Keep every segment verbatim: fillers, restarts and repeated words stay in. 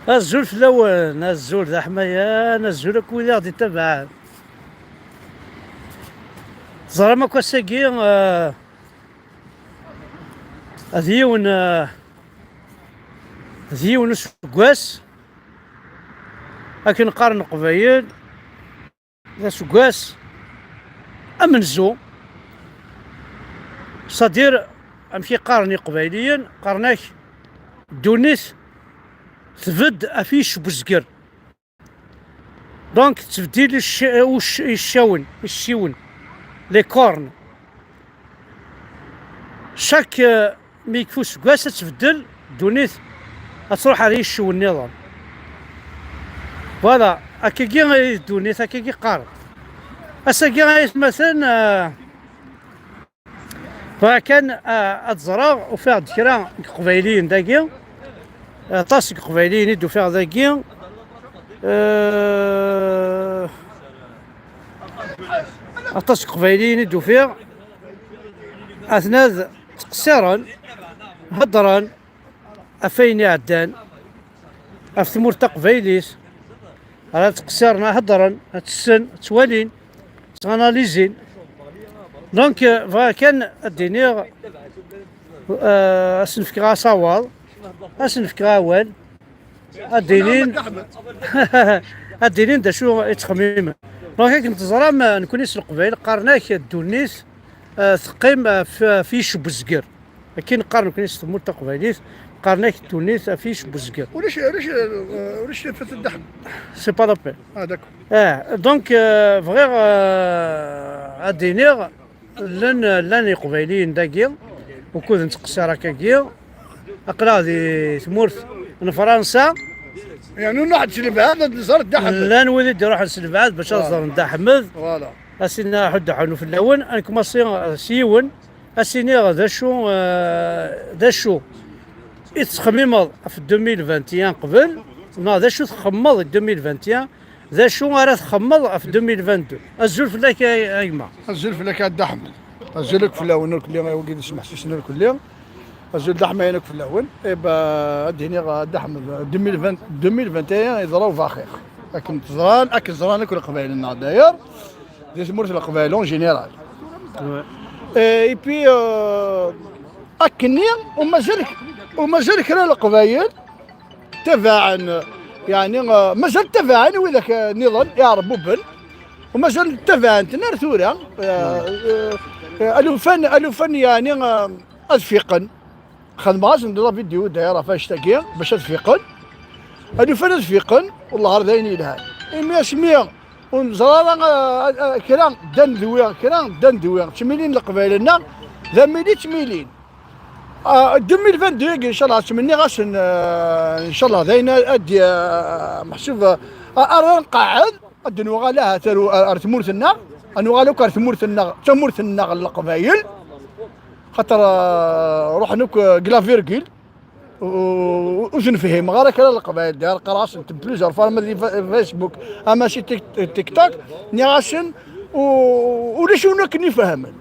Azul fell-awen, azul d aḥmayan, azul akk wid i ɣ-d-ittabaɛen. Teẓram akk ass-agi, eh, d yiwen, eh, d yiwen useggas, akken qqaren Leqbayel, d aseggas amenzu, c'est-à-dire, amek i qqaren Iqbayliyen, qqaren-ak ddunit tbedd ɣef yicc n uzger. Donc, tettbeddil icc-, ucc-, iccawen, icciwen, les cornes. Chaque, euh, mi yekfa useggas ad tbeddel ddunit, ad truḥ ar yiccew nniḍen. Voilà, akkagi i d ddunit, akkagi qqaren. Ass-agi ay atmaten, euh, bɣiɣ kan, euh, ad ẓreɣ, ufiɣ-d kra n Iqbayliyen dagi, aṭas n Iqbayliyen i d-ufiɣ dagi, euh, aṭas n Iqbayliyen i d-ufiɣ, atnad ttqeṣṣiren, heddren ɣef wayen iɛeddan ɣef tmurt taqbaylit, ara ttqeṣṣiren, heddren, ad tessen, ttwalin, ttɣanalizin. Donc, euh, bɣiɣ kan ad d-iniɣ, euh, ad sen-fkeɣ asawaḍ, ad sen-fkeɣ awal, ad d-inin, ad d-inin d acu i ttxemmimen. Donc, akken teẓram, nekkni s Leqbayel qqaren-ak ddunit, eh, teqqim, eh, f-, f yicc n uzger. Akken qqaren nekkni s tmurt taqbaylit, qqaren-ak ddunit f yicc n uzger. Ulac, ulac, eh, ulac tafat n Dda Ḥemmu. C'est pas la peine. Ah, d'accord. Eh, donc, eh, bɣiɣ, eh, ad d-iniɣ, llan, llan Iqbayliyen dagi, ukud nettqeṣṣir akkagi, aql-aɣ di tmurt n Fransa. Yeɛni ur nruḥ-d s lebɛid ad nẓer Dda Ḥemmu. Llan wid i d-iruḥen s lebɛid bac ad ẓren Dda Ḥemmu. Voilà. Ad s-iniɣ ḥuddu ḥunu fell-awen, ad nkumaṣi s yiwen, ad s-iniɣ d acu, eh, d acu i tettxemmimeḍ ɣef deux mille vingt et un qbel, neɣ d acu txemmeḍ i deux mille vingt et un, d acu ara txemmeḍ ɣef deux mille vingt-deux? Azul fell-ak a, a gma. Azul fell-ak a Dda Ḥmed. Azul akk fell-awen irkelli, a wigi d ismeḥsisen irkelli. Azul d aḥmayan akk fell-awen. Eh ben, ad d-iniɣ a Dda Ḥmed, deux mille vingt, deux mille vingt et un yeḍra ubaxix. Akken teẓran, akken ẓran akk Leqbayel-nneɣ d'ailleurs, di tmurt n Leqbayel en général. Ouais. Eh, et puis, euh, akkenni, u mazal, u mazal kra n Leqbayel, tabaɛen, yeɛni, eh, mazal tabaɛen widak, eh, nniḍen, iɛerbuben, u mazal tabaɛen-ten ar tura, eh, eh, eh, alufan, alufan, yeɛni, eh, ad fiqen. Xedmeɣ-asen-d la vidéo d'ailleurs ɣef annect-agi, bac ad fiqen. Alufan ad fiqen, wellah ar d ayen yelhan. Imi asmi ur neẓra ara, eh, eh, kra ddan d wi, kra ddan d wi. Ttmilin Leqbayel-nneɣ, d amili ttmilin. Ah, deux mille vingt-deux-agi, inchallah, ttmenniɣ-asen, eh, inchallah, d ayen ad d-, eh, meḥsub, eh, ara nqeɛɛed, ad d-nuɣal ahat ar, ar, ar tmurt-nneɣ, ad nuɣal akk ar tmurt-nneɣ, d tamurt-nneɣ n Leqbayel, xaṭer, eh, ruḥen akk, eh, deg la virgule, u, u, ur ten-fhimeɣ ara kra Leqbayel, d ar qqareɣ-asen plusieurs fois, ama di fa-, Facebook, ama si Tik-, TikTok, nniɣ-asen, u, ulac win akken ifehmen.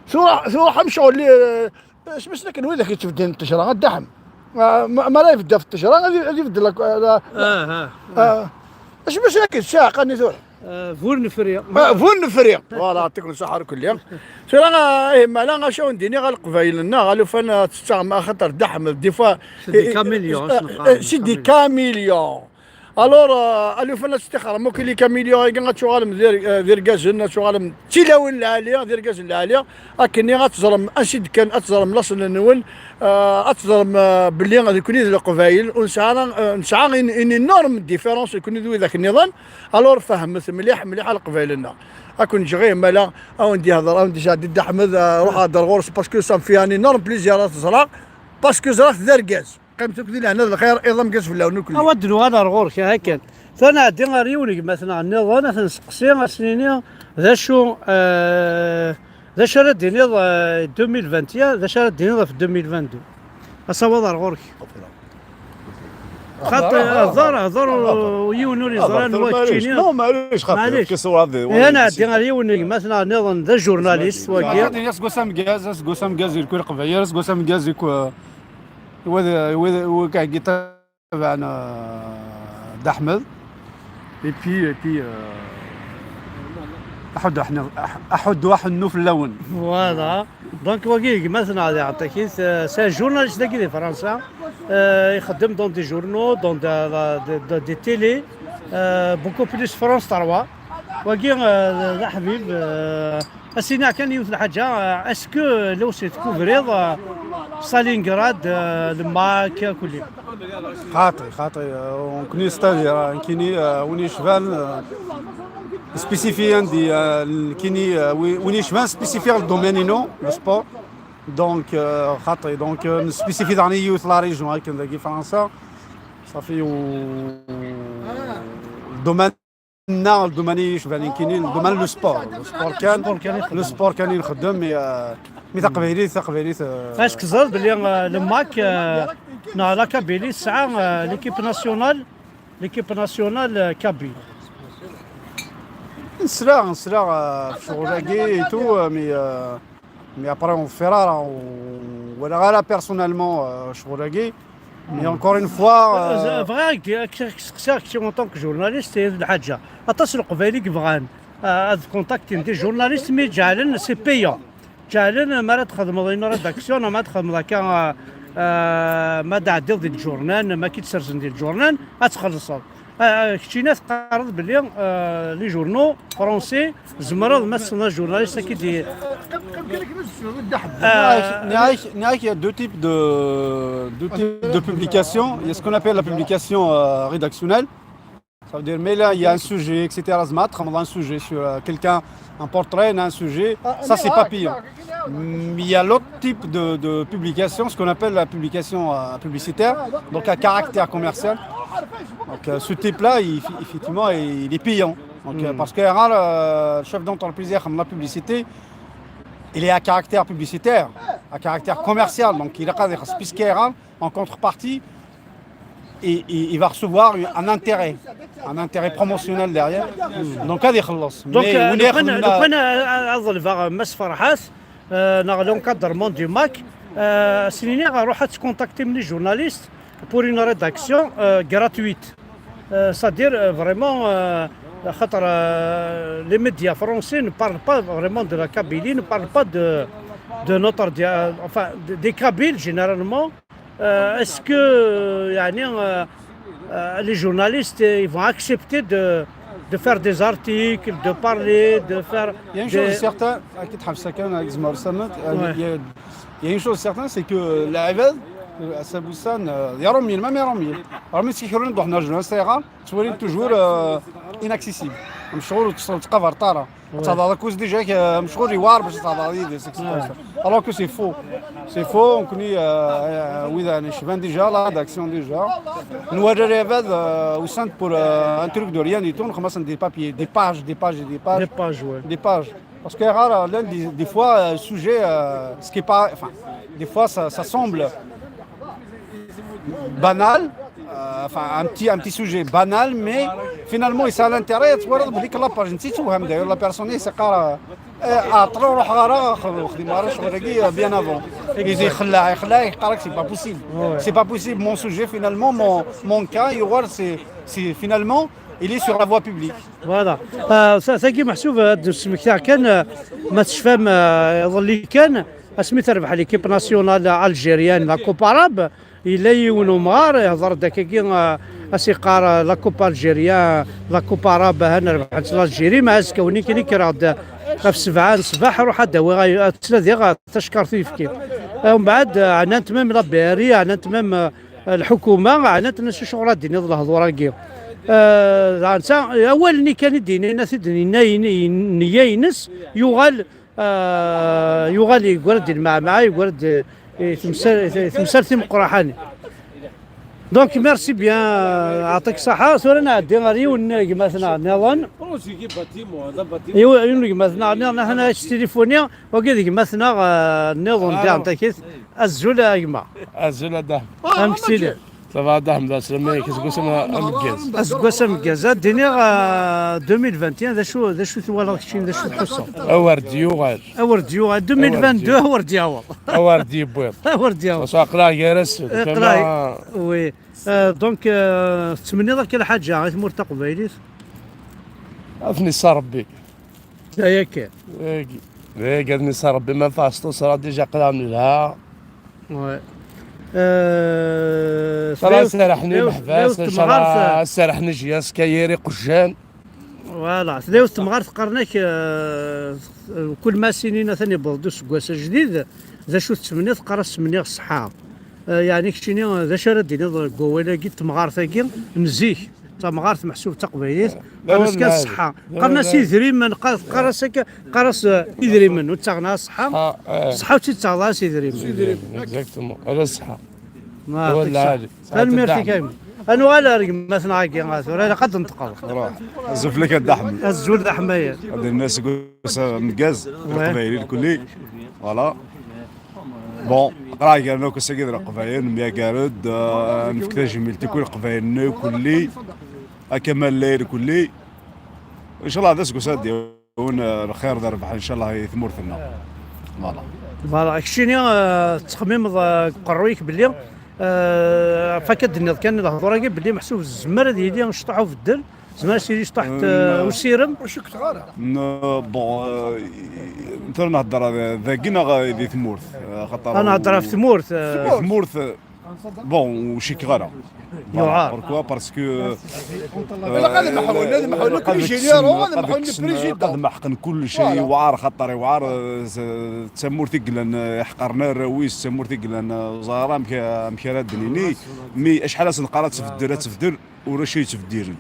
Tura, tura ḥamceɣ li, eh, Asmi s-, akken widak yettbeddin ttejra, a Dda Ḥemmu. Ah, ma, ma ara ibedda f ttejra, ad i-, ad ibeddel ak-, ah, ah, ah. Asmi s-, akken ssiɛqa-nni tura. Ah, bur nefri. Ah, bur nefri. Voilà, yɛṭikum ṣṣeḥḥa irkelli. Tura, ah, eh, mala, acu awen-d-iniɣ a Leqbayel-nneɣ, alufan, ah, tettaɣem axaṭer Dda Ḥemmu, des fois, c'est des eh, caméléons, eh, acu neqqar, eh, c'est des caméléons. Alors, euh, alufan ad testixrem akk les caméléons-agi, ad tuɣalem d ir-, euh, d irgazen, ad tuɣalem d tilawin lɛali, d irgazen lɛali, akkenni ad teẓrem ansi d-kkan, ad teẓrem laṣel-nwen, euh, ad teẓrem, euh, belli d nekkni d Leqbayel, ur nesɛa ara, euh, nesɛa une, une énorme différence nekkni d widak nniḍen. Alors fehmet mliḥ, mliḥ a Leqbayel-nneɣ. Ad ken-ǧǧeɣ ihi, mala, ad wen-d-yehder, ad wen-d-yesɛeddi Dda Ḥmed, euh, ruḥ hder ɣur-s, parce que ça me fait un énorme plaisir ad t-ẓreɣ, parce que ẓriɣ-t d argaz. Qqimet akk di leɛnaya d lxir, iḍ ameggaz fell-awen akk. Awa ad d-nuɣal ar ɣur-k, aha kan. Tura nɛeddi ar yiwen n gma-tneɣ nniḍen, ad t-nesteqsi, ad s-nini d acu, eh, d acu ara d-tiniḍ, eh, deux mille vingt et un, d acu ara d-tiniḍ ɣef deux mille vingt-deux. Asawaḍ ar ɣur-k. Xaṭi, hḍer, hḍer, u yiwen ur yeẓri anwa keččini. Non, maɛlic, xaṭi, maɛlic. Ihi nɛeddi ar yiwen n gma-tneɣ nniḍen, d ajurnalist wagi. Xaṭi, aseggas ameggaz, aseggas ameggaz i lkul Leqbayel, aseggas ameggaz i ku-, Wa d, wa d, wa d, Tabaɛna Dda Ḥmed. Et puis, et puis, euh, aḥuddu aḥnu-, aḥ-, aḥuddu aḥennu fell-awen. Voilà. Donc, wagi, gma-tneɣ di Ɛeṭṭakit, euh, c'est un journaliste dagi di Fransa. Euh, ixeddem dans des journaux, dans de, la, de, de, des télés, euh, beaucoup plus France trois. Wagi, euh, d aḥbib, euh, Asini kan yiwet lḥaǧa, euh, est-ce que, euh, là où c'est couvrir, euh, Stalingrad, euh, le Mac, euh, كلي؟ خاطي، خاطي، euh, on connaît, c'est-à-dire, euh, كيني، euh, وين يشفان، euh, spécifié عندي، euh, كيني، euh, وي-، وين يشفان spécifié le domaine, non, le sport. Donc, euh, خاطي، donc, euh, spécifié dans les youth, la région, هاك داكي فرنسا. صافي، و le domaine ناغ دوماني شبانين كينين دومان لو سبور. لو سبور كان، لو سبور كان يخدم، مي، آه، مي تقبيليت، تقبيليت، آه. Est-ce que تزرد بلي، آه، le Mac، آه، نا la Kabylie تسعى، آه، l'équipe nationale، l'équipe nationale، آه، kabyle؟ نسرا، نسرا، آه، في شغل كي تو، آه، مي، آه، مي ابري اون فيرارا ولا غير بيرسونيلمون، آه، شغل كي. Mais encore une fois, euh, بغيت نسقسيك en tant que journaliste، هي الحاجه. Aṭas n Leqbayel i yebɣan, euh, ad contactin des journalistes, mais ǧeɛlen c'est payant. ǧeɛlen ma ara txedmeḍ une rédaction, ma ara txedmeḍ akka, euh, euh, ma d-ɛeddiḍ di lǧurnan, ma ki-d-sersen di lǧurnan, ad txellṣeḍ. Ah, keččina teqqareḍ belli, euh, les journaux français, tzemreḍ ma tesneḍ journaliste ad k-id-, ah, نعيش، نعيش، il y a deux types de, deux types de publications. Il y a ce qu'on appelle la publication, euh, rédactionnelle. Ça veut dire, mais là, il y a un sujet, et cetera. زعما تخمم un sujet sur, euh, quelqu'un, un portrait, un sujet. Ça, c'est pas payant. Mais il y a l'autre type de, de publication, ce qu'on appelle la publication, euh, publicitaire, donc à caractère commercial. Donc, euh, ce type-là, il, effectivement, il est payant. Donc, euh, parce que, euh, le chef d'entreprise, la publicité, il est à caractère publicitaire, à caractère commercial. Donc, il a des spécifiques, hein, en contrepartie, et, et il va recevoir un intérêt, un intérêt promotionnel derrière. Donc, هذا يخلص. Donc, mais euh, لو كان، لو كان، آه، آه، ظلفة، آه، Mass Ferhat، euh, ناغ l'encadrement du Mac، euh, سنيني غنروح تكونتاكتي من les journalistes pour une rédaction, euh, gratuite. Euh, c'est-à-dire, euh, vraiment, euh, خاطر, euh, les médias français ne parlent pas vraiment de la Kabylie, ne parlent pas de, de notre dia-, enfin, de, des Kabyles généralement. Euh, est-ce que, euh, يعني, euh, euh, les journalistes, euh, ils vont accepter de, de faire des articles, de parler, de faire des... Il y a une chose certaine, أكيد حاب سكن، أكيد زمر سمت، euh, il y a, il y a une chose certaine, c'est que العباد، euh، أسابوسان، euh، يا روميين، même يا روميين، روميين سيكيرون دوحنا جوان صغار، تولي toujours, euh, inaccessible. مشغول وتقفر طارة. تهضر كوز déjà، آه، مشغول يوار باش تهضر لي دي سيكس. Alors que c'est faux. C'est faux, on connaît, euh, euh, oui, انا شفان déjà la rédaction déjà. نوري العباد, euh, وسانت pour, euh, un truc de rien du tout, نخمس des papiers, des pages, des pages, des pages. Des pages, ouais. Des pages. Parce que rare, l'un des, des fois, euh, sujet, euh, ce qui est pas, enfin, des fois, ça, ça semble banal, euh, enfin, un petit, un petit sujet banal, mais finalement, il a l'intérêt, tu vois, بلي la page, نسيت وهم, d'ailleurs, la personne, c'est قرا, آه، عطلو روح غارة، خ-، خدي ما راش غير bien avant. يجي يخلع، يخلع، يقرا c'est pas possible. C'est pas possible, mon sujet, finalement, mon, mon cas, يوار, c'est, c'est finalement, il est sur la voie publique. Voilà. آه، سا-، ساكي محسوب هاد السمك تاع كان، آه، ما تشفى، ما يظل لي كان، اسمي تربح l'équipe nationale algérienne, la Coupe arabe. يلا يون ومغار يهضر داكاكي، آه، اسيقار، آه، la Coupe algérienne, la Coupe arabe, ها نربح l'Algérie, ما اسكوني كي نكرا د-، في سبعة صباح روح داوي غا-، تسلا دي غا تشكر في يفكي. آه، ومن بعد، آه، عنان تمام la mairie, عنان تمام, آه، الحكومة, عنان تنسى شغل الدين يضل هضور راكي. آه، عنسى أول ني كان الدين، الناس الدين، ني-، ني-، نياينس يغال, آه، يغال يقرد المعمعة، يقرد, آه، تمثال، تمثال تيمقرحاني. Donc, merci bien, يعطيك الصحة. ثورة نعدي غير يون جماعتنا نظن. يو-، يون جماعتنا نظن، حنا اش تليفوني، وقد جماعتنا، آه، نظن دي عطيكيت. الزول يا جماعة. الزول هذا. أمسيلي. صافا، هذا حمد السلام عليك. اسكو سما أمكاز. اسكو سما أمكاز. ديني، آه، deux mille vingt et un، ذا شو، ذا شو ثوالغ كشين، ذا شو تحصل؟ أورد يوغال. أورد يوغال. deux mille vingt-deux، أورد ياوض. أورد يبويض. أورد ياوض. صافا، قراه يا رسول. إيه، كما قراه. وي. آه، دونك، آه، تتمنيض هكا الحاجة غير تمورت تقبايليت؟ أثني صار ربي. هيا كان. هيك، هيك أثني صار ربي، ما ينفعش توصل، ديجا قلع منها. وي. آه، ترى سلاو-، سرحني سلاو-، محباس، سلاو إن شاء الله تمغارت. سرحني جياس كيري قجان. فوالا، تداوت تمغارت قرنك، آه، كل ما سنين ثاني برضو سكواس جديد، ذا شو تسمني تقرا سمني الصحة. آه، يعني كشيني، آه، ذا شو راه ديني ضرك هو ولا قلت تمغارت هاكي نزيك، تمغارت محسوب تقبيليت، لا، قرنس كان الصحة. لا، قرنس لا. يدري من قا-، قرنس هكا، قرنس، آه، يدري من وتاغنا الصحة. آه، آه. الصحة وتتعلى سيدري من. سيدري من، exactement. على الصحة. ما هو يعطيك الصحة. العالي. تنميرتي كاين. أنا ولا رقم مثلا هاكي، ما ثورة، لا قد نتقل. روح. أزول فلك هذا أحمد. أزول ذا حماية. هذه الناس يقول س-، مقاز، واه. القبايلي الكلي. فوالا. بون، راه قال لك سيدي راه قبايل، ميا قارد، آه، نفك تجميل تكون قبايل نو كلي. أكمل الليل كلي. إن شاء الله هذا سكو سادي. ون-، الخير ذا ربح إن شاء الله هي ثمورتنا. فوالا. فوالا، كشيني، آه، التخميم ذا قرويك بلي، آه، فكاد النظ كان الهضره كي بلي محسوب الزمر هذه يدي شطحوا في الدل، زمر سيدي شطحت، آه، آه. وسيرم. وشك تغارة؟ ن-، بون، آه، مثلا نهضر ذا كينا غا-، دي ثمورت، آه، خاطر أنا نهضر في ثمورت، آه. ثمورت. بون، وشي كغانا. يوعار. بوركوا؟ باسكو، لا، قد محاولنا، قد محاولنا كل شيء، قد محاولنا كل شيء. قد محقن كل شيء، يوعار خاطر يوعار، آه، ز-، تسمورت يقلن، آه، يحقرنا الراويس، تسمورت يقلن، آه، زهرة مك-، مكرا دنيني. مي اشحال اسن قرات تفدر، تفدر، ورا شي تفديرن.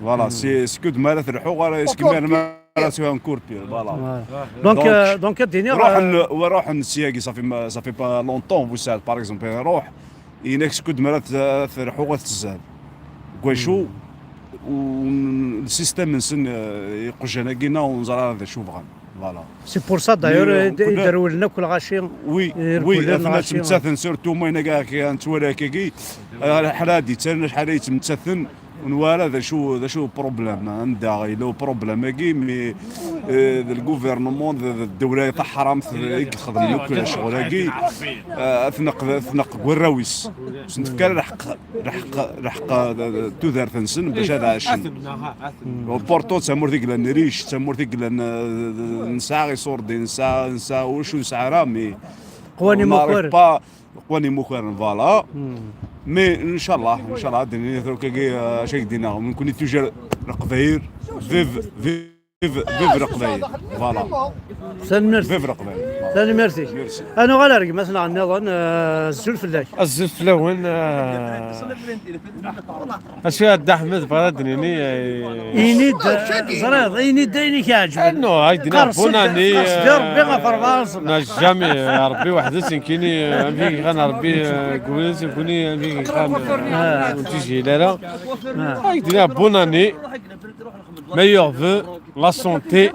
فوالا، سي سكود مالا تلحو، غير اسكو مالا سوى نكوربي، فوالا. دونك، دونك، آه، دونك الدنيا روح غا- ن-، وروح نسياقي، صافي ما، صافي با لونتون، بو ساعات، باغ اكزومبل، روح يناك سكود مالا ت-، تلحو غا تزاد. كويشو، والسيستم نسن، آه، يقجن اكينا ونزرع هذا شو بغان. فوالا. سي بور سا دايور، مي يد-، يديروا لنا كل غاشي. وي، وي، اثنا تمتثن سورتو ما هنا كاع كي نتوالى كي، آه، الحرادي، تسالنا شحال يتمتثن. ونوارا ذا شو، ذا شو بروبليم عندها، إلا بروبليم هاكي، مي، آه، ذا الجوفرنمون، ذا، ذا الدولة تحرم، ذا يخدم كل شغل هاكي. آه، أثنق، أثنق قراويس. سنتفكر رحق، رحق، رحق، آه، تودار تنسن باش هذا عشن. وبورتو تسمور ثيك لان ريش، تسمور ثيك لان، آه، نسعى غي صوردي، نسعى، نسعى وشو نسعى رامي. قواني مقر. با، قواني مكرم، فوالا. مي ان شاء الله، ان شاء الله، الدنيا يثرو كي، آه، شي دينا، ونكون توجور القبايل. فيف، فيف، فيف القبايل. فوالا. سلمرت. فيف القبايل. سلمرتي. ميرسي. أنا غير أرجع مثلًا عن نظن، آه، الزول فلاك. الزول فلاون، آه، أشياء د أحمد برادنيني، آه، إني د-، زريض، إني د-، إني كيعجبني. آه، نو، هاي دينا قرص بوناني، قرص ديال ربي آه، غفر بارس. نا جامي، آه، ربي وحده سنكيني، آه، أمي كان ربي، آه، قولي سنكوني، أمي كان، آه، آه. ونتيجي لا لا. آه. هاي دينا بوناني. ميور فو، لا سونتي.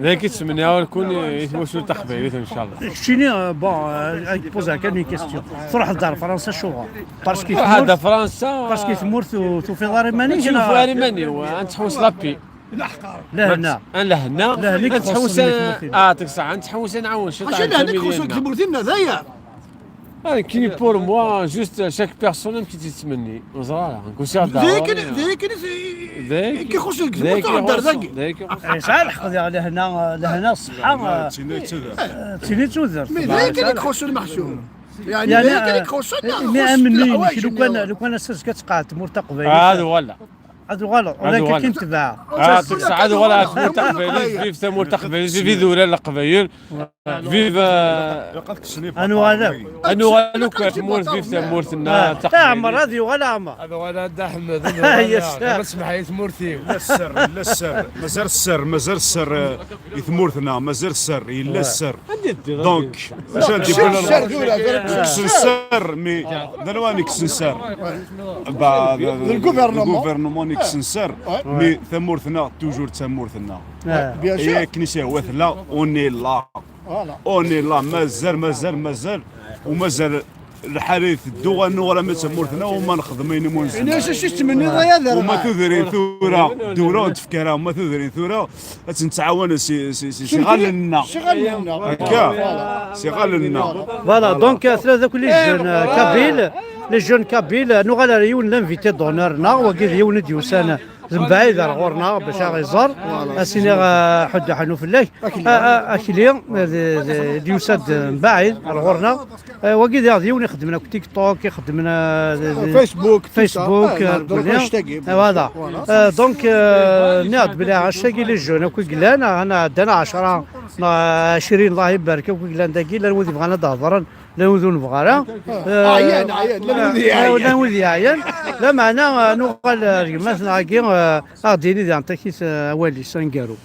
ذاك يتسمني هاو نكون يتوسل تقبيليت إن شاء الله. كشيني، آه، بون، آه، أي بوزا كان اون كيستيون. تروح لدار فرنسا شو؟ باسكو تروح عند فرنسا. باسكو تمورت وتوفي دار ماني. تشوف دار ماني، وأنت تحوس لابي. لا هنا. أنا لا هنا. لا هنا أنت تحوس، آه، تكسع، أنت تحوس نعاون شي. عشان لا هنا تخصك تمورتين هذايا. آه، كي بور موا، جوست شاك بيرسون كي تتمني. زرا، كون سي هذا. ذيك، ذيك، ذيك كي يخص الجمهور تاع الدار ذاك. ذاك يخص. إيه، صح الحق، لهنا، لهنا الصحة. تيني تودر. آه، تيني تودر. مي ذيك اللي تخص المحسوب. يعني، يعني، ذيك اللي آه، تخص، لا، مي تخص أمني، الحوايج لو كان، اللي لو كان أساس كتقاعد مرتقبة. هذا ولا. هذا غلط، هذا ولكن غلط. كنت تبع. آه، تسعد ولا تمور تقبيل، فيف تمور تقبيل، فيف ذولا القبايل. فيف، آه، أنو هذا؟ أنو هذا كنت تمور فيف تمور تنا آه، تقبيل. عمر، هذه ولا عمر. هذا ولا دا أحمد، هذا ولا يس. ما تسمح يا تمورتي. لا السر، لا السر، مازال السر، مازال السر، آه، يثمورتنا، مازال السر، إلا السر. دونك، عشان تقول السر، السر، مي، ذا نواني كسنسر. با-، الغوفرنمون. الغوفرنمون يكسنسر. مي ثمورتنا، توجور ثمورتنا. آه. بيان سور. هي كنيسة واثلة، اون اي لا. فوالا. اون اي لا، مازال، مازال، مازال. ومازال الحالة يثدو، غنو ولا ما تمورتنا، وما نخدم، يعني، ما نزل. يعني، اش، اش تتمنى، آه. يا ذا وما الرباح؟ تدري ثورة، دورة وتفكرها، وما تدري ثورة، تنتعاون سي، سي، سي، سي غالنا. سي غالنا. هكا. فوالا. سي غالنا. فوالا، دونك، ثلاثة كل جون، آه، كابيل. les jeunes kabyles, nuɣal ar yiwen n l'invité d'honneur-nneɣ, wagi d yiwen i d-yusan d mbaɛid ar ɣur-neɣ bac aɣ-iẓer. Ad s-iniɣ, eh, ḥudd ḥanu fell-ak. Akli. Ah, ah, Akli, eh, d, d, d-yusa-d mbaɛid ar ɣur-neɣ. Eh, wagi diɣ d yiwen ixeddmen akk TikTok, ixeddmen, eh, d, d, Facebook, tout ça. Facebook, Ah, eh, nehder akk nekni. Hashtag. Eh, voilà. Voilà. Eh, donc, eh, nniɣ-d belli hashtag les jeunes akk i yellan, ah, ɛeddan ɛecra neɣ ɛecrin, Allah ibarek, akk i yellan dagi, llan wid yebɣan ad d-hedren, llan wid ur nebɣi ara. Eh, Ɛyan, ɛyan, llan wid eh, yeɛyan. Llan wid yeɛyan. Lameɛna, eh, nuɣal, eh, ar gma-tneɣ-agi, eh, a ɣ-d-yini diɣen takit, eh, awal-is aneggaru.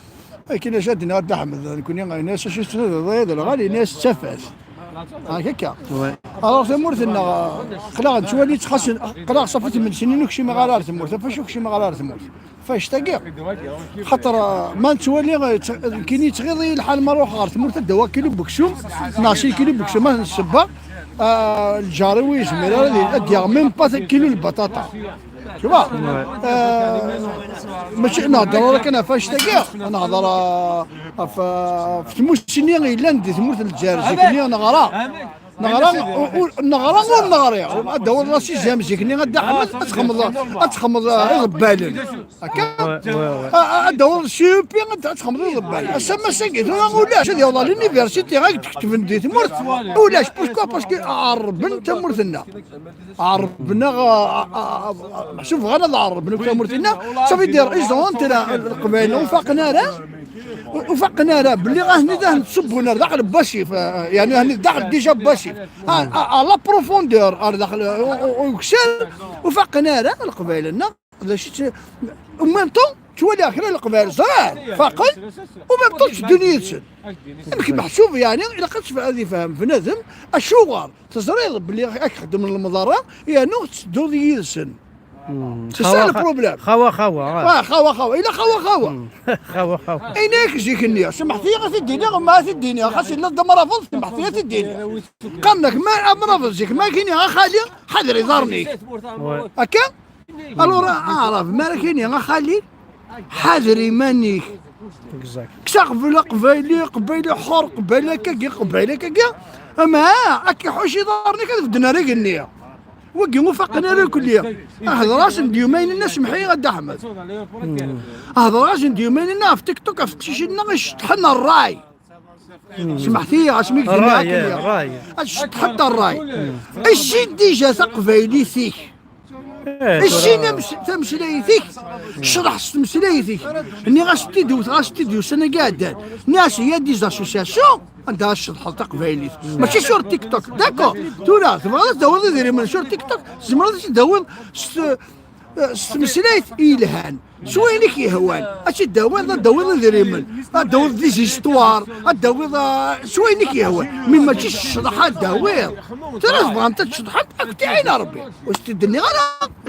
Akken acu ad d-nniɣ a Dda Ḥmed, nekkni, ini-as acu tettnadiḍ ay d lɣali, ini-as d tafat. Hak akka. Ouais. Alors tamurt-nneɣ, aql-aɣ nettwali-tt xas, aql-aɣ ṣafi tmen snin ur kcimeɣ ara ar tmurt, ɣef wacu ur kcimeɣ ara ar tmurt? Ɣef annect-agi. Xaṭer, ma nettwali, eh, tt-, nekkini yettɣiḍ-iyi lḥal ma ruḥeɣ ɣer tmurt ad d-awiɣ kilu n weksum, neɣ sin kilu n weksum ad t-nsebbeɣ, ah, lǧar-iw ur yezmir ara ad, ad d-yaɣ même pas kilu n lbaṭaṭa. Tu vois? Euh, mačči nehder ara kan ɣef annect-agi, nehder, euh, ɣef, ɣef tmussni yellan di tmurt n Lezzayer zik-nni neɣra. Neɣra, u-, u-, neɣra ur neɣri. Ad d-tawiḍ la sixième zik-nni, a Dda Ḥmed, ad txedmeḍ, ad txedmeḍ, euh, iḍebbalen. Akka? Ouais, ouais, ouais. A-, a-, ad d-tawiḍ C E P, ad, ad txedmeḍ iḍebbalen. Ass-a, ma ass-agi, tura ulac, ad yaweḍ ɣer l'université, ad k-d-ketben di tmurt, ulac. Pourquoi? Parce que ɛerrben tamurt-nneɣ. Ɛerrben-aɣ, a, a, a, a, meḥsub bɣan ad ɛerrben akk tamurt-nneɣ. Ça veut dire, ils ont honte, la, Leqbayel ur faqen ara, ur faqen ara belli ahni d ahni ttṣubbun ar daxel n wasif, eh, yeɛni ahni d daxel déjà n wasif. À, à, à la profondeur, ar daxel, u, u, u, ukessar, ur faqen ara Leqbayel-nneɣ, d acu tt-, en même temps, ttwaliɣ kra n Leqbayel ẓran, faqen, en même temps tteddun yid-sen. Amek meḥsub, yeɛni, ilaq ad tf-, ad ifhem bnadem acuɣer. Teẓriḍ belli ad k-xedmen lemḍerra, yernu tettedduḍ yid-sen. C'est ça le problème. Xawa, xawa, ah. Ah, xawa, xawa. Ila xawa, xawa. Xawa, xawa. Ayen-ak zik-nni, semḥet-iyi ad t-id-iniɣ, ma ad t-id-iniɣ, xas yella d amrabeḍ, semḥet-iyi ad t-id-iniɣ. Qqaren-ak, ma amrabeḍ zik, ma ak-iniɣ, a xali, ḥader iḍarren-ik. Ouais. Akka? Alors, aɛrab, ma ara k-ini, a xali, ḥader iman-ik. Exact. Kkes aqbel aqbayli, aqbayli ḥur, aqbayli akkagi, aqbayli akkagi. Ama, ad k-iḥuc iḍarren-ik ad bedden ar igenni. Wagi ur faqen ara irkelli. Hder-asen-d yumayen-nni, semḥ-iyi a Dda Ḥmed. Hder-asen-d yumayen-nni ɣef TikTok, ɣef teqcicin-nneɣ iceṭṭḥen ṛṛay. Semḥet-iyi, asmi i k-tenniḍ ṛṛay, akken eh, ṛṛay. Ad tceṭṭḥeḍ ṛṛay. Issin dija taqbaylit-ik. Eh, issin tura. Ames-, tameslayt-ik. Cḍeḥ s tmeslayt-ik. Nniɣ-as-t-id, wteɣ-as-t-id ussan-agi iɛeddan. Nniɣ-as, il y a des associations anda ad tceḍḥeḍ taqbaylit. Mačči sur TikTok. D'accord. Tura, tebɣiḍ ad tawiḍ idrimen sur TikTok, tzemreḍ ad t-id-tawiḍ s, s tmeslayt yelhan. S wayen i k-yehwan. Ad tt-id-tawiḍ, ad d-tawiḍ idrimen. Ad d-tawiḍ des histoires. Ad d-tawiḍ, ah, s wayen i k-yehwan. Mi mačči s ccḍeḥ ad d-tawiḍ. Tura tebɣamt ad tceḍḥemt, ad kent-iɛin Rebbi. Ur s-t-id-nniɣ ara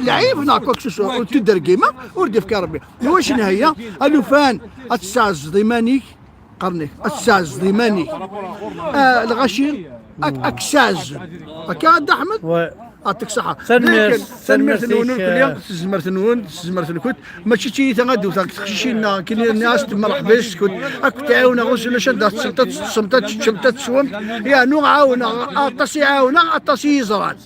lɛib neɣ quoi que ce soit. Ur t-id-rgimeɣ, ur d-ifka Rebbi. Iwacu nheyya alufan ad tesɛezzeḍ iman-ik? Qqaren-ak, ad tesɛezzeḍ iman-ik. Ah, lɣaci, ak-, ad k-sɛezzen. Akka, a Dda Ḥmed? Ouais. Yeɛṭik ṣṣeḥḥa. Tanemmirt, lakin, tanemmirt-nwen tanemmirt-ik, urkelli, eh, s tezmert-nwen, s tezmert-nkent. Mačči d tiyita ad d-wteɣ deg teqcicin-nneɣ, akken nniɣ-as temmerḥba yes-kent. Ad kent-ɛiwneɣ, ulac anda teṭṭsemt, ad teṭṭsemt, ad teččemt, ad teswemt. Yeɛnu ɛawneɣ, aṭas i ɛawneɣ, aṭas i yi-ẓran.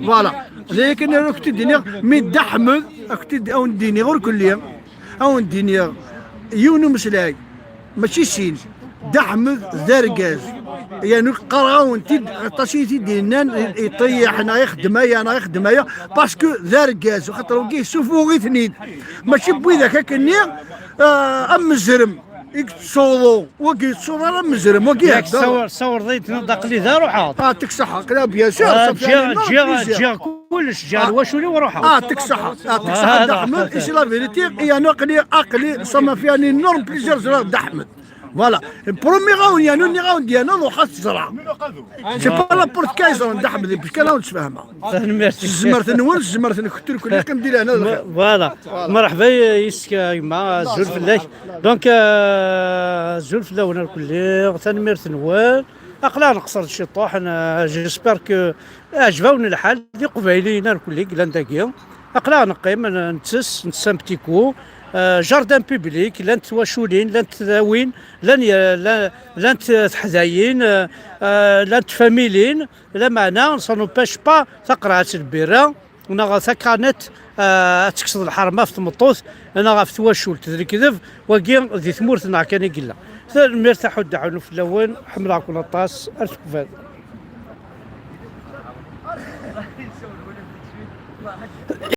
Voilà. D ayen kan ara kent-id-iniɣ, mi Dda Ḥmed, ad kent-id-, ad wen-d-iniɣ urkelli. Ad wen-d-iniɣ yiwen umeslay, mačči sin. Dda Ḥmed d argaz. Yernu qqareɣ-awen-t-id, aṭas i t-id-yennan, iṭeyyeḥ neɣ ixeddem aya neɣ ixeddem aya, parce que d argaz, axaṭer wagi yessufuɣ-iten-id. Mačči n widak akkenni, ah, am mezrem i yettsuḍu, wagi yettsuḍu ara am mezrem, wagi yak yeɛdda. Tsawer-, tsawerḍ-iyi-d, tenniḍ-d aql-i da, ruḥeɣ. Ah, yeɛṭik ṣṣeḥḥa, aql-i bien sûr, ah, ça fait ǧǧiɣ, un an ǧǧiɣ, plusieurs. Ǧǧiɣ kullec, ǧǧiɣ ah, lwacul-iw, ruḥeɣ. Ah, yeɛṭik ṣṣeḥḥa, ah, yeɛṭik ṣṣeḥḥa, ah, Dda Ḥmed, c'est la vérité, et yernu aql-i, aql-i, ça m'a fait un énorme plaisir ẓriɣ Dda Ḥmed. Voilà. Promis-awen, yernu nniɣ-awen-d yernu ruḥ ad teẓra. C'est pas n'importe qui ẓran Dda Ḥmed, parce que ad awen-d-sfehmeɣ. Tanemmirt. S tzemert-nwen, s tzemert-nkent irkelli, qqim di lehna d lxir. Voilà. Voilà. Merḥba yes-k a gma, azul fell-ak. Donc, euh, azul fell-awen irkelli, tanemmirt-nwen. Aql-aɣ nqeṣṣer-d ciṭuḥ, n-, j'espère que iɛǧeb-awen lḥal, d iqbayliyen irkelli yellan dagi. Aql-aɣ neqqim, n-, nettess, nessemptiku, euh, jardin public, llant twaculin, llant tlawin, llan, llan, llant teḥdayin, euh, euh, llant tfamilin, lameɛna ça n'empêche pas taqerɛet n lbirra neɣ takanit, euh, ad tekkseḍ lḥerma ɣef tmeṭṭut neɣ ɣef twacult, d lekdeb, wagi di tmurt-nneɣ kan i yella. Tanemmirt a Ḥud Daɛun fell-awen, ḥemmleɣ-ken aṭas, ar tekbad.